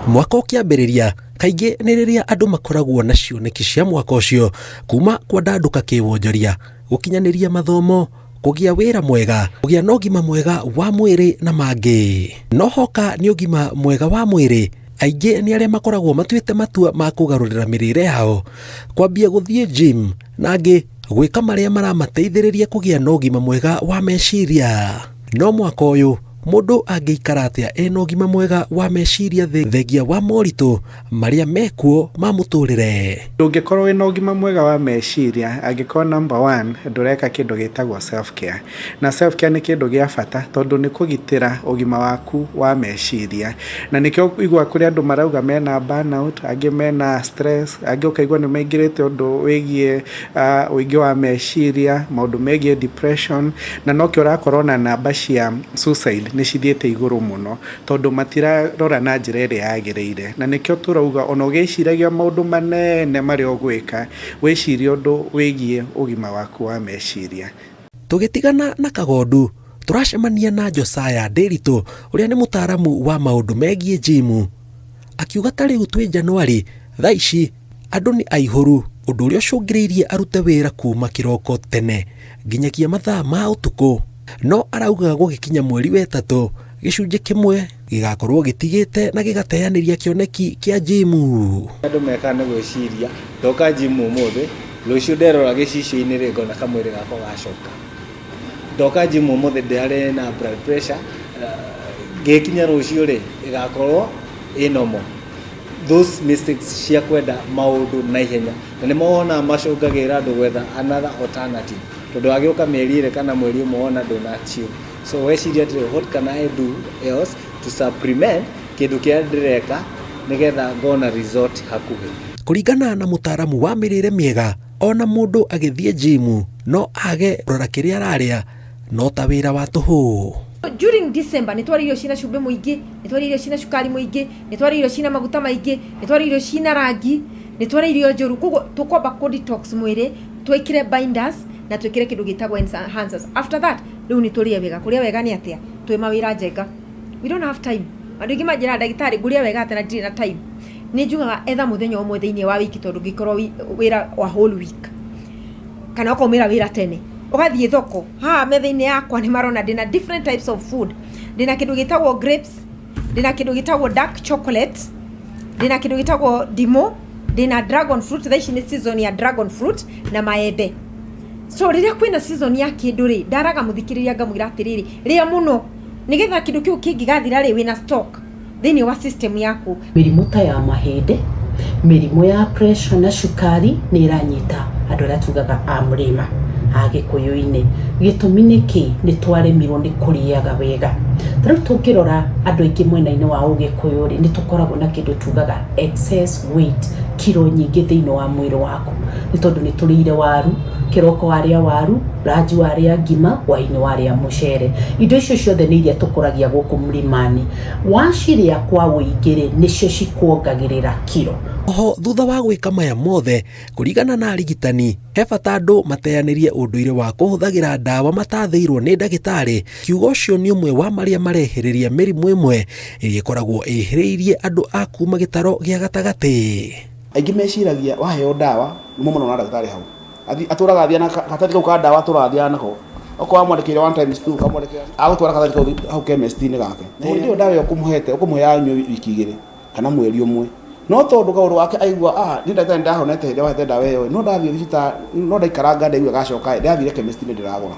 Mwaka ũkĩambĩrĩria, kaingĩ nĩ rĩrĩa andũ makoragwo na cioneki cia mwaka ũcio kuma kwandandũka kĩwonjoria, gũkinyanĩria mathomo, kũgĩa wĩra mwega, kũgĩa na ũgima mwega wa mwĩrĩ na mangĩ. No hoka nĩ ũgima mwega wa mwĩrĩ, aingĩ nĩ arĩa makoragwo matuĩte matua ma kũgarũrĩra mĩrĩre yao, kwambia gũthiĩ gym na angĩ gwĩka marĩa maramateithĩrĩria kũgĩa na ũgima mwega wa meciria. No mwaka ũyũ mũndũ angĩikara atĩa ena ũgima mwega wa meciria thengia wa moritũ marĩa mekuo ma mũtũrĩre? Ndũngĩkorwo wĩna ũgima mwega wa meciria angĩkorwo number one ndũreka kĩndũ gĩtagwo self care. Na self care nĩ kĩndũ gĩa bata tondũ nĩ kũgitĩra ũgima waku wa meciria. Na nĩkĩo ũiguaga kũrĩ andũ marauga mena burnout, angĩ mena stress, angĩ ũkaigua nĩ maingĩrĩte ũndũ wĩgiĩ ũingĩ wa meciria, maũndũ megiĩ depression, na nokĩo ũrakora ona namba cia suicide nĩ cithiĩte igũrũ mũno tondũ matirarora na njĩra ĩrĩa yagĩrĩire. Na nĩkĩo tũrauga ona ũgĩciragia maũndũ manene marĩa ũgwĩka, wĩcirie ũndũ wĩgiĩ ũgima waku wa meciria. Tũgĩtigana na Kagondu, tũracemania na Josiah Ndĩritũ ũrĩa nĩ mũtaaramu wa maũndũ megiĩ njimu. Akiuga ta rĩu twĩ Januarĩ, thaa ici andũ nĩ aihũru, ũndũ ũrĩa ũcũngĩrĩirie arute wĩra kuma kĩroko tene nginyagia mathaa ma ũtukũ. No arauga gũgĩkinya mweri wa ĩtatũ, gĩcunjĩ kĩmwe gĩgakorwo gĩtigĩte na gĩgateanĩria kĩoneki kĩa njimu. Andũ mekaga nĩ gwĩciria ndoka njimu ũmũthĩ, rũciũ nderora gĩcicio-inĩ rĩ ngona kamwĩrĩ gakwa gacoka. Ndoka njimu ũmũthĩ ndĩarĩ na blood pressure, ngĩkinya rũciũ rĩ ĩgakorwo ĩ normal. Those mistakes cia kwenda maũndũ na ihenya na nĩmo wonaga macũngagĩrĩra andũ gwetha another alternative tondũ agĩũka mĩeri ĩrĩ kana mweri ũmwe wona ndũna achieve. So weciria atĩrĩ, what can I do else to supplement kĩndũ kĩrĩa ndĩreka nĩgetha ngona result hakuhĩ. Kũringana na mũtaaramu wa mĩrĩre mĩega, ona mũndũ agĩthiĩ njimu no age kũrora kĩrĩa ararĩa no ta wĩra wa tũhũ. During December nĩ twarĩa irio cina cumbĩ mũingĩ, nĩ twarĩa irio cina cukari mũingĩ, nĩ twarĩa irio cina maguta maingĩ, nĩ twarĩa irio cina rangi, nĩ twarĩa irio njũru. Koguo tũkwamba kũ detox mwĩrĩ, twĩkĩre binders na twĩkĩre kĩndũ gĩtagwo enhancers. After that, rĩu nĩ tũrĩe wega. Kũrĩa wega nĩ atĩa? Twĩ mawĩra njenga. We don't have time. Andũ aingĩ manjĩraga, "Ndagĩtarĩ, ngũrĩa wega atĩa na ndirĩ na time?" Nĩ njugaga etha mũthenya ũmwe thĩinĩ wa wiki, tondũ ũngĩkorwo wĩra wa whole week kana ũkaumĩra wĩra tene ũgathiĩ thoko. Haha metha-inĩ yakwa nĩ marona ndĩna different types of food. Ndĩna kĩndũ gĩtagwo grapes, ndĩna kĩndũ gĩtagwo dark chocolate, ndĩna kĩndũ gĩtagwo ndimũ, ndĩna dragon fruit. Thaa ici nĩ season ya dragon fruit na maembe. So rĩrĩa kwĩna season ya kĩndũ rĩ, ndaraga mũthikĩrĩria ngamwĩra atĩrĩrĩ, rĩa mũno nĩgetha kĩndũ kĩu kĩngĩgathira rĩ, wĩna stock thĩinĩ wa system yaku. Mĩrimũ ta ya mahĩndĩ, mĩrimũ ya pressure na cukari nĩ ĩranyita andũ arĩa tugaga a mũrĩma a gĩkũyũ-inĩ. Gĩtũmi nĩ kĩ? Nĩ twaremirwo nĩ kũrĩaga wega. Ta rĩu tũngĩrora andũ aingĩ mwena-inĩ wa ũgĩkũyũ rĩ, nĩ tũkoragwo na kĩndũ tugaga excess weight, kiro nyingĩ thĩinĩ wa mwĩrĩ waku, nĩ tondũ nĩ tũrĩire waru kĩroko, warĩa waru, ranji warĩa ngima, hwaĩ-inĩ warĩa mũcere. Indo icio ciothe nĩ iria tũkũragia gũkũ mlimani. Wacirĩa kwa ũingĩ rĩ, nĩcio cikuongagĩrĩra kiro. Oho thutha wa gwĩka maya mothe, kũringana na arigitani, he bata andũ mateanĩrie ũndũire wa kũhũthagĩra ndawa matathĩirwo nĩ ndagĩtarĩ. Kiugo ũcio nĩ ũmwe wa marĩa marehĩrĩria mĩrimũ ĩmwe ĩrĩa ĩkoragwo ĩhĩrĩirie andũ a kuma gĩtaro gĩa gatagatĩ. Aingĩ meciragia waheo ndawa nĩ mũno na ndagĩtarĩ hau atũraga athiaga na karatathi kau ka ndawa, atũraga athiaga nako. Okorwo amwandĩkĩire one times two, kamwandĩkĩra agũtwara karatathi kau hau chemist-inĩ gake. Na hĩndĩ ĩyo ndawa ĩyo ũkũmũhete, ũkũmũhe anyue wiki 2 kana mweri ũmwe, no tondũ kaũndũ gake aigua, "Ah, niĩ ndagĩtarĩ ndahonete hĩndĩ ĩrĩa wahete ndawa ĩyo, no ndathiĩ thibitarĩ, no ndaikaranga ndaigua gacoka, ndathire chemist-inĩ ndĩragũra."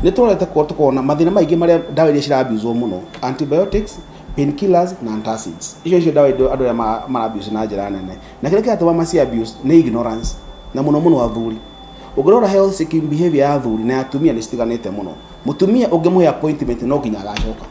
Nĩ tũrorete tũkona mathĩna maingĩ marĩa ndawa iria cira abuse mũno, antibiotics, painkillers na antacids. Icio nĩcio ndawa andũ arĩa mara abuse na njĩra nene, na kĩrĩa kĩratũma maci abuse nĩ ignorance, na mũno mũno athuri. Ũngĩrora health seeking behavior ya athuri na ya atumia nĩ citiganĩte mũno. Mũtumia ũngĩmũhe appointment no nginya agacoka.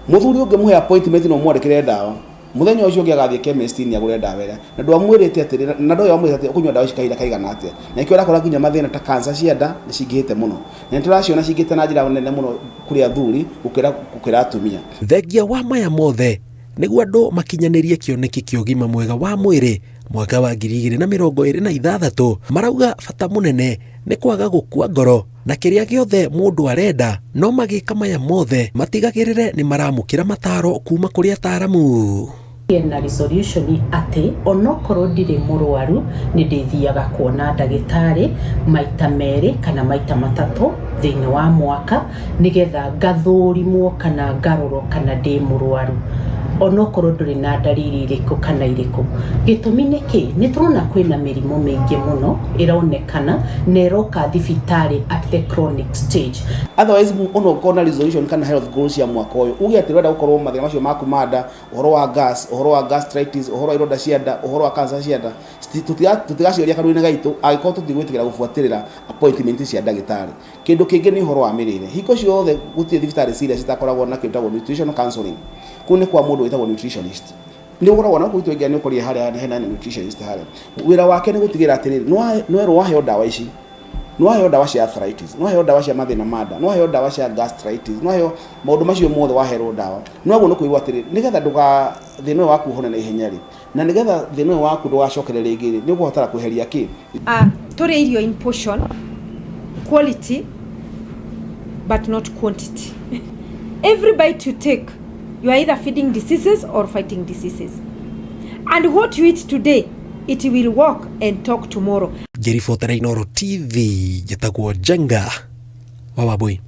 Mũthuri ũngĩmũhe appointment no ũmwandĩkĩre ndawa, mũthenya ũcio ũngĩ agathiĩ chemist-inĩ agũre ndawa ĩrĩa na ndwamwĩrĩte atĩrĩ, na ndoĩ wamwĩrĩte atĩ ũkũnyua ndawa ici kahinda kaigana atĩa. Na nĩkĩo ũrakora nginya mathĩna ta cancer cia nda nĩ cingĩhĩte mũno, na nĩ tũraciona cingĩhĩte na njĩra nene mũno kũrĩ athuri gũkĩra atumia. Thengia wa maya mothe, nĩguo andũ makinyanĩrie kĩoneki kĩa ũgima mwega wa mwĩrĩ mwaka wa 2026, marauga bata mũnene nĩ kwaga gũkua ngoro na kĩrĩa gĩothe mũndũ arenda, no magĩka maya mothe matigagĩrĩre nĩ maramũkĩra mataro kuma kũrĩ ataramu. Na resolution atĩ onokorwo ndirĩ mũrwaru, nĩ ndĩthiaga kuona ndagĩtarĩ maita 2 kana maita 3 thĩinĩ wa mwaka, nĩgetha ngathũrimwo kana ngarorwo kana ndĩ mũrwaru, onokorwo ndũrĩ na ndariri irĩkũ kana irĩkũ. Gĩtũmi nĩ kĩ? Nĩ tũrona kwĩna mĩrimũ mĩingĩ mũno ĩronekana na ĩroka thibitarĩ at the chronic stage. Otherwise ono ũkorwo na resolution kana health goals cia mwaka ũyũ, uge atĩ ũrenda gũkorwo mathĩna macio maku ma nda, ũhoro wa gas, ũhoro wa gastritis, ũhoro wa ironda cia nda, ũhoro wa cancer cia nda, tũtigaciũria kanua-inĩ gaitũ angĩkorwo tũtigwĩtĩkĩra gũbuatĩrĩra appointment cia ndagĩtarĩ. Kĩndũ kĩngĩ nĩ ũhoro wa mĩrĩre. Hingo ciothe gũtirĩ thibitarĩ serious citakoragwo na kĩndũ gĩtagwo nutritional counseling. Kũu nĩ kwa mũndũ wĩtagwo nutritionist. Nĩ ũkoragwo na kũu itũ, nĩ ũkorire harĩa hena nutritionist harĩa. Wĩra wake nĩ gũtigĩrĩra atĩrĩrĩ, nĩ werwo waheo ndawa ici, nĩ waheo ndawa cia arthritis, nĩ waheo ndawa cia mathĩna ma nda, nĩ waheo ndawa cia gastritis, nĩ waheo maũndũ macio mothe, waherwo ndawa, nĩ waguo nĩ kũigua atĩrĩrĩ, nĩgetha ndũga thĩna ũyũ waku ũhone na ihenya rĩ, na nĩgetha thĩna ũyũ waku ndũgacokere rĩngĩ rĩ, nĩ ũkũbatara kweheria kĩ. Tũrĩe irio in portion, quality but not quantity. Every bite you take, you are either feeding diseases or fighting diseases, and what you eat today, it will walk and talk tomorrow. Ngĩribotera Inooro TV, njĩtagwo Njenga wa Wambui.